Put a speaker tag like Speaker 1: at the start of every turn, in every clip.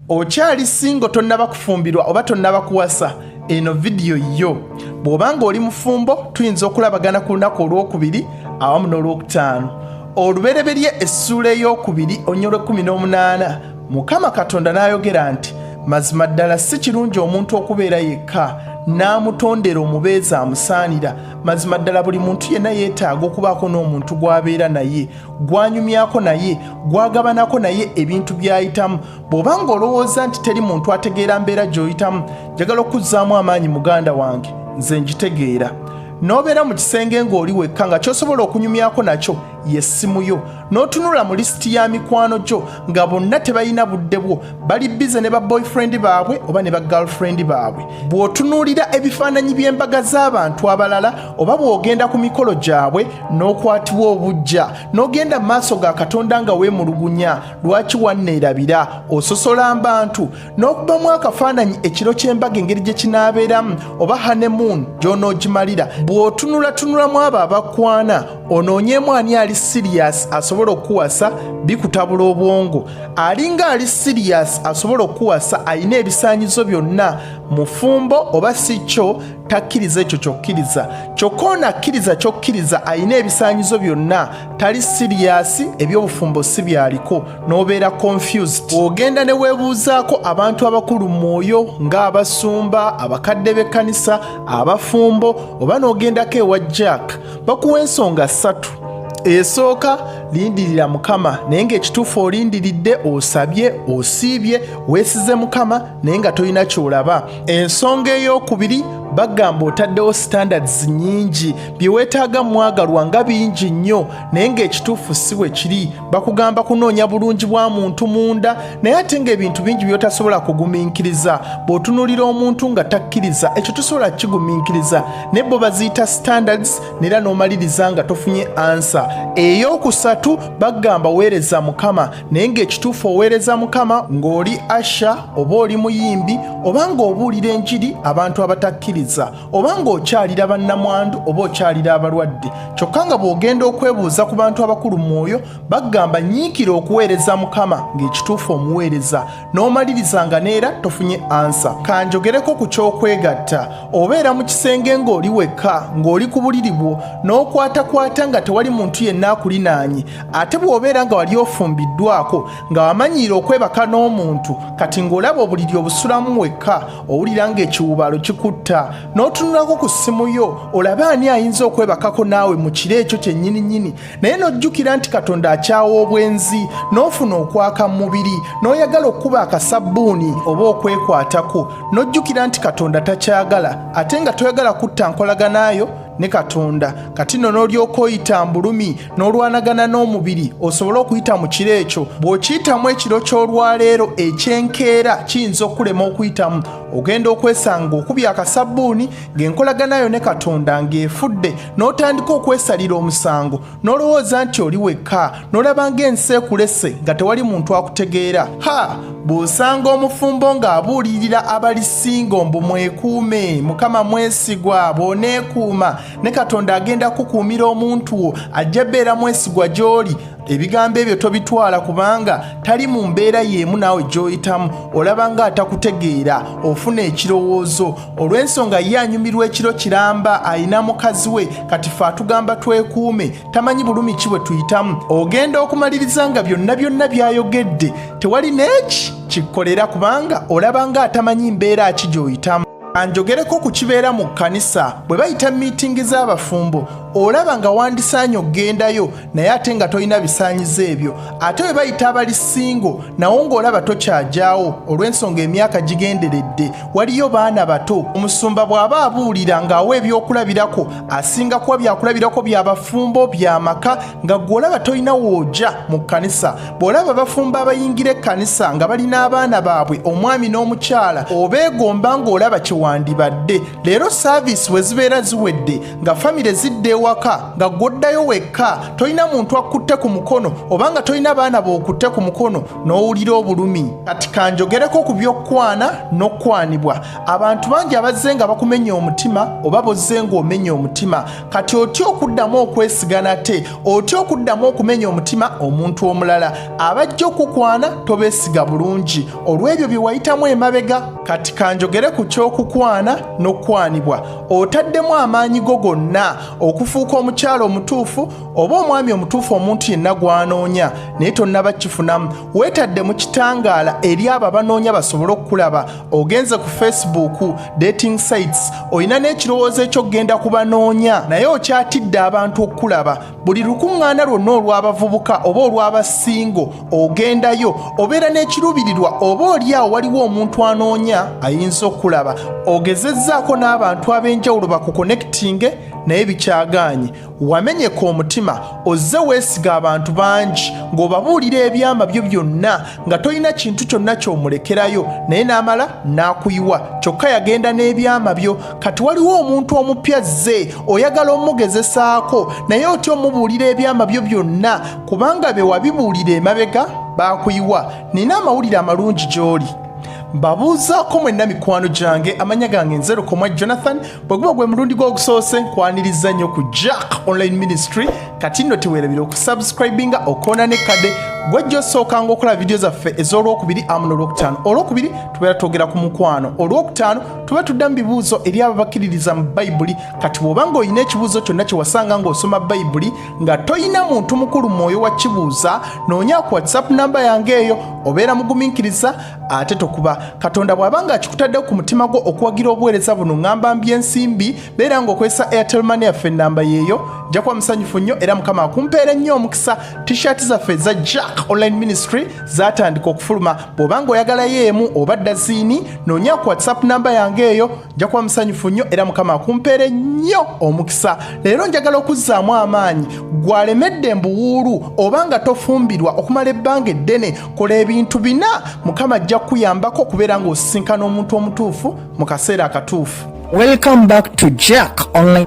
Speaker 1: Okyali singo, tonnaba kufumbirwa oba tonnaba kuwasa, eno vidiyo yo. Bw'oba ng'oli mufumbo, tuyinza okulabagana ku lunaku olwokubiri awamu n'olwokutaano. Olubereberye essuula ey'okubiri onyolwa 18, Mukama Katonda n'ayogera nti, mazima ddala si kirungi omuntu okubeera yekka, n'amutondera omubeezi amusaanira. Mazima ddala buli muntu yenna yeetaaga okubaako n'omuntu gw'abeera naye, gw'anyumyako naye, gw'agabanako naye ebintu by'ayitamu. Bw'oba ng'olowooza nti teri muntu ategeera mbeera gy'oyitamu, njagala okuzzaamu amaanyi muganda wange, nze ngitegeera. N'obeera mu kisenge ng'oli wekka, nga ky'osobola okunyumyako nakyo y'essimu yo, n'otunula mu lisiti ya mikwano gyo nga bonna tebalina budde bwo, bali bize ne ba boyfriend baabwe oba ne ba girlfriend baabwe. Bw'otunuulira ebifaananyi by'embaga z'abantu abalala oba bw'ogenda ku mikolo gyabwe n'okwatibwa obuggya, n'ogenda mu maaso ga Katonda nga weemulugunya, lwaki wanneerabira, ososola abantu, n'okubamu akafaananyi ekiro ky'embaga engeri gye kinaabeeramu oba honeymoon gy'onoogimalira. Bw'otunulatunulamu abo abakwana, onoonyeemu ani ali siriyasi asobola okukuwasa, bikutabula obwongo. Alinga ali siriyasi asobola okukuwasa, alina ebisaanyizo byonna, mufumbo oba si kyo, takkiriza ekyo ky'okkiriza. Kyokka ono akkiriza ky'okkiriza, alina ebisaanyizo byonna, tali siriyasi, eby'obufumbo si byaliko, n'obeera confused. Ogenda ne weebuuzaako abantu abakulu mu mwoyo ng'abasumba, abakadde b'ekkanisa, abafumbo, oba n'ogendako ewa Jack, bakuwa ensonga ssatu. Esooka, lindirira Mukama, naye ng'ekituufu olindiridde, osabye, osiibye, weesize Mukama, naye nga tolina ky'olaba. Ensonga ey'okubiri, bagamba otaddewo standards nnyingi, bye weetaaga mwagalwa nga bingi nnyo, naye ng'ekituufu si bwe kiri. Bakugamba kunoonya bulungi bwa muntu munda, naye ate ng'ebintu bingi by'otasobola kugumiikiriza. Bw'otunuulira omuntu nga takkiriza ekyo, tosobola kukigumiikiriza, naye bo baziyita standards, neera n'omaliriza nga tofunye ansa. Ey'okusatu, bagamba weereza Mukama, naye ng'ekituufu oweereza Mukama ng'oli asha oba oli muyimbi oba ng'obuulira enjiri abantu abatakkiriza oba ng'okyalira bannamwandu oba okyalira abalwadde. Kyokka nga bw'ogenda okwebuuza ku bantu abakulu mu mwoyo, bagamba nyiikira okuweereza Mukama, ng'ekituufu omuweereza, n'omaliriza nga neera tofunye ansa. Kanjogereko ku ky'okwegatta. Obeera mu kisenge ng'oli wekka, ng'oli ku buliri bwo, n'okwatakwata nga tewali muntu yenna akulinaanye. Ate bw'obeera nga wali ofumbiddwako, nga wamanyiira okwebaka n'omuntu, kati ng'olaba obuliri obusulamu wekka, owulira ng'ekiwubaalo kikutta, n'otunulako ku ssimu yo olabe ani ayinza okwebakako naawe mu kiro ekyo kyennyininyini, naye n'ojjukira nti Katonda akyawa obwenzi, n'ofuna okwaka mu mubiri, n'oyagala okukuba akasabbuuni oba okwekwatako, n'ojjukira nti Katonda takyagala, ate nga toyagala kutta nkolaganayo ne Katonda. Kati nno n'olyoka oyita mbulumi n'olwanagana n'omubiri osobole okuyita mu kiro ekyo. Bw'okiyitamu ekiro ky'olwaleero, ekyenkeera kiyinza okukulema okuyitamu. Ogenda okwesanga okubya akasabbuuni ng'enkolaganayo ne Katonda ng'efudde, n'otandika okwesalira omusango, n'olowooza nti oli wekka, n'olaba ng'ensi ekulese nga tewali muntu akutegeera. Ha, bw'osanga omufumbo ng'abuulirira abali singo mbu mwekuume, Mukama mwesigwa, bw'oneekuuma ne Katonda agenda kukuumira omuntu wo, ajja beera mwesigwa gy'oli. Ebigambo ebyo tobitwala, kubanga tali mu mbeera y'emu naawe gy'oyitamu. Olaba ng'atakutegeera, ofuna ekirowoozo olw'ensonga ye anyumirwa ekiro kiramba, alina mukazi we, kati fe atugamba twekuume, tamanyi bulumi ki bwe tuyitamu. Ogenda okumaliriza nga byonna byonna by'ayogedde tewali n'eki kikkolera, kubanga olaba ng'atamanyi mbeera ki gy'oyitamu. Anjogereko ku kibeera mu kkanisa bwe bayita miitingi z'abafumbo, olaba nga wandisaanye okugendayo, naye ate nga tolina bisaanyizo ebyo. Ate bwe bayita abali singo, nawo ng'olaba tokyajaawo olw'ensonga emyaka gigenderedde, waliyo baana bato. Omusumba bw'aba abuulira ng'awa ebyokulabirako, asinga kuwa byakulabirako bya bafumbo, bya maka, nga ggwe olaba tolina w'oja mu kkanisa. Bw'olaba abafumbo abayingira ekkanisa nga balina abaana baabwe, omwami n'omukyala, obeegomba ng'olaba kye wandibadde. Leero saaviisi bwe zibeera ziwedde nga famire zidda ewaka. ewaka nga gw'oddayo wekka, tolina muntu akutte ku mukono oba nga tolina baana b'okutte ku mukono, n'owulira obulumi. Kati kanjogereko ku by'okukwana n'okukwanibwa. Abantu bangi abazze nga bakumenya omutima oba bozze ng'omenya omutima. Kati otya okuddamu okwesiga nate? Otya okuddamu okumenya omutima omuntu omulala? Abajja okukwana tobeesiga bulungi olw'ebyo bye wayitamu emabega. Kati kanjogere ku ky'okukwana n'okukwanibwa. Otaddemu amaanyi go gonna okufuuka omukyala omutuufu oba omwami omutuufu omuntu yenna gw'anoonya, naye tonnaba kifunamu. Weetadde mu kitangaala eri abo abanoonya basobole okukulaba. Ogenze ku Facebook, dating sites, olina n'ekirowoozo eky'okugenda ku banoonya, naye okyatidde abantu okukulaba. Buli lukuŋŋaana lwonna olw'abavubuka oba olw'abasingo ogendayo, obeera n'ekiruubirirwa oba oli awo waliwo omuntu anoonya ayinza okukulaba. Ogezezzaako n'abantu ab'enjawulo bakukonekitinge, naye bikyagaanye. Wamenyeka omutima, ozze weesiga abantu bangi ng'obabuulira ebyama byo byonna nga tolina kintu kyonna ky'omulekerayo, naye n'amala n'akuyiwa. Kyokka yagenda n'ebyama byo. Kati waliwo omuntu omupya azze, oyagala omugezesaako, naye otya omubuulira ebyama byo byonna kubanga be wabibuulira emabega baakuyiwa. Nina amawulire amalungi gy'oli. Mbabuuzaako mwenna mikwano gyange, amanya gange nze Lukomwa Jonathan. Bwe guba gwe mulundi gw'ogusoose, nkwaniriza nnyo ku Jack Online Ministry. Kati nno teweerabira okusubscribinga, okoona n'ekkadde gwajja osookanga okulaba vidiyo zaffe ez'olwokubiri amu n'olwokutaano. Olwokubiri tubeera twogera ku mukwano, olwokutaano tuba tudda mu bibuuzo eri abo abakkiririza mu Bayibuli. Kati bw'oba ng'olina ekibuuzo kyonna kye wasanga ng'osoma Bayibuli nga toyina muntu mukulu mwoyo wa kibuuza, noonya ku WhatsApp namba yange eyo, obeera mugumiikiriza ate tokuba. Katonda bw'aba ng'akikutadde ku mutima gwo okuwagira obuweereza buno ŋŋamba mby'ensimbi, beera ng'okozesa Airtel Money yaffe, ennamba yeeyo. Nja kuba musanyufu nnyo era Mukama akumpeere nnyo omukisa. T-shirt zaffe eza Jack Online Ministry zaatandika okufuluma. Bw'oba ng'oyagalayo emu oba daziini, noonya ku WhatsApp namba yange eyo. Nja kuba musanyufu nnyo era Mukama akumpeere nnyo omukisa. Leero njagala okuzzaamu amaanyi gwalemedde mbuwuulu oba nga tofumbirwa okumala ebbanga eddene. Kola ebintu bina, Mukama ajja kukuyambako okubeera ng'osisinkana omuntu omutuufu mu kaseera akatuufu.
Speaker 2: Welcome back to Jack Online.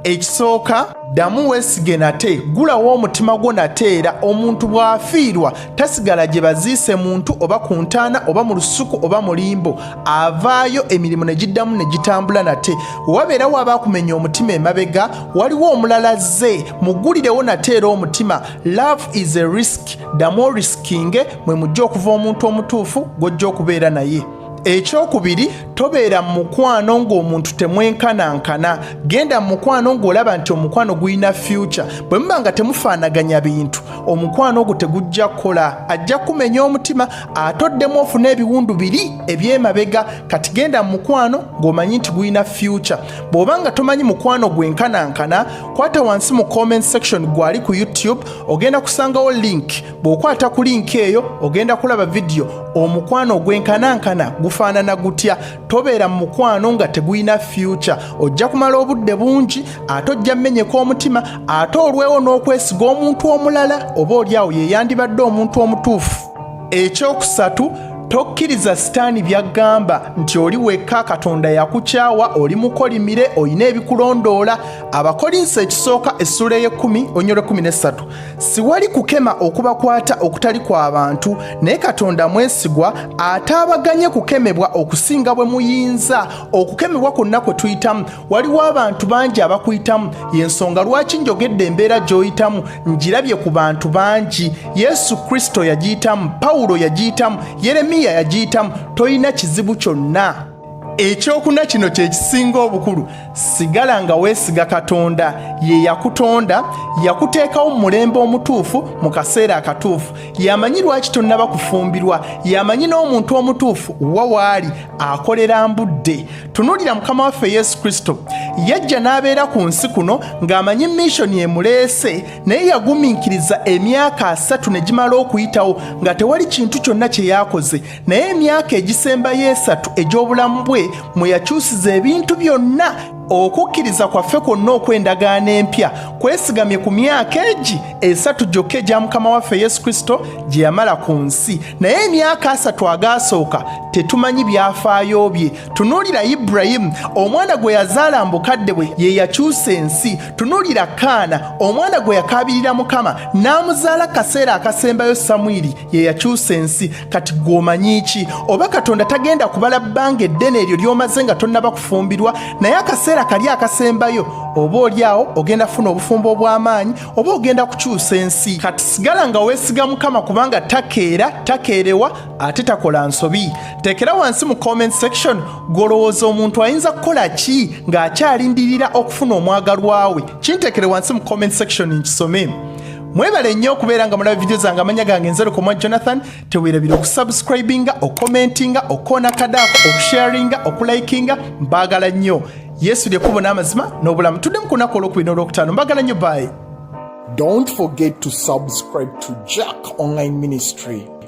Speaker 1: Ekisooka, ddamu weesige nate, ggulawo omutima gwo nate. Era omuntu bw'afiirwa tasigala gye baziise muntu oba ku ntaana oba mu lusuku oba mu limbo, avaayo emirimu ne giddamu ne gitambula nate. Wabeerawo abaakumenya omutima emabega, waliwo omulala azze, muggulirewo nate era omutima. Love is a risk. Ddamu orisikinge, mwe mujja okuva omuntu omutuufu gw'ojja okubeera naye. Ekyokubiri, tobeera mu mukwano ng'omuntu temwenkanankana. Genda mu mukwano ng'olaba nti omukwano gulina future. Bwe muba nga temufaanaganya bintu, omukwano ogwo tegujja kukola, ajja kumenya omutima ate oddemu ofune ebiwundu biri eby'emabega. Kati genda mu mukwano ng'omanyi nti gulina future. Bw'oba nga tomanyi mukwano gwenkanankana, kwata wansi mu comment section gwali ku YouTube, ogenda kusangawo link. Bw'okwata ku link eyo ogenda kulaba vidiyo omukwano ogwenkanankana gufaanana gutya. Tobeera mu mukwano nga tegulina future, ojja kumala obudde bungi ate ojja mmenyeka omutima ate olwewo n'okwesiga omuntu omulala oba oli awo ye yandibadde omuntu omutuufu. Ekyokusatu, tokkiriza sitaani by'agamba nti oli wekka, Katonda yakukyawa, oli mukolimire, olina ebikulondoola. Abakolinso ekisooka essula ey'ekkumi onyolo 13: siwali kukema okubakwata okutali kwa bantu, naye Katonda mwesigwa ataabaganye kukemebwa okusinga bwe muyinza. Okukemebwa kwonna kwe tuyitamu, waliwo abantu bangi abakuyitamu. Y'ensonga lwaki njogedde embeera gy'oyitamu, ngirabye ku bantu bangi. Yesu Kristo yagiyitamu, Pawulo yagiyitamu, Yeremiya yagiyitamu. Toyina kizibu kyonna. Ekyokuna, kino kye kisinga obukulu, sigala nga weesiga Katonda. Ye yakutonda, yakuteekawo mu mulembe omutuufu mu kaseera akatuufu. Yamanyi lwaki tonnaba kufumbirwa, yamanyi n'omuntu omutuufu wa waali akolera mbudde. Tunuulira Mukama waffe Yesu Kristo, yajja n'abeera ku nsi kuno ng'amanyi missoni emuleese, naye yagumiikiriza emyaka 30 ne gimala okuyitawo nga tewali kintu kyonna kye yakoze. Naye emyaka egisembayo 3 egy'obulamu bwe mwe yakyusiza ebintu byonna. Okukkiriza kwaffe kwonna okw'endagaano empya kwesigamye ku myaka egi esatu gyokka egya Mukama waffe Yesu Kristo gye yamala ku nsi, naye emyaka 30 agaasooka tetumanyi byafaayo bye. Tunuulira Ibulayimu, omwana gwe yazaala mu bukadde bwe ye yakyusa ensi. Tunuulira Kaana, omwana gwe yakaabirira Mukama n'amuzaala kaseera akasembayo Samwiri ye yakyusa ensi. Kati ggwe omanyi ki? Oba Katonda tagenda kubala bbanga eddene eryo ly'omaze nga tonnaba kufumbirwa, naye akaseera kali akasembayo oba oli awo ogenda kufuna obufumbo obw'amaanyi oba ogenda kukyusa ensi. Kati sigala nga weesiga Mukama, kubanga takeera, takeerewa, ate takola nsobi. Teekera wansi mu comment section gw'olowooza omuntu ayinza kukola ki ng'akyalindirira okufuna omwagalwa we. Kinteekere wansi mu comment section nkisome. Mwebale nnyo okubeera nga mulaba vidiyo zange. Amanya gange nze Lukomwa Jonathan. Teweerabira okusubscribinga, okukomentinga, okukoona kadaako, okusharinga, okulikinga. Mbaagala nnyo. Yesu lyekkubo n'amazima n'obulamu. Tuddemu ku lunaku olwokubiri n'olwokutaano. Mbaagala nnyo, bye.
Speaker 2: Don't forget to subscribe to Jack Online Ministry.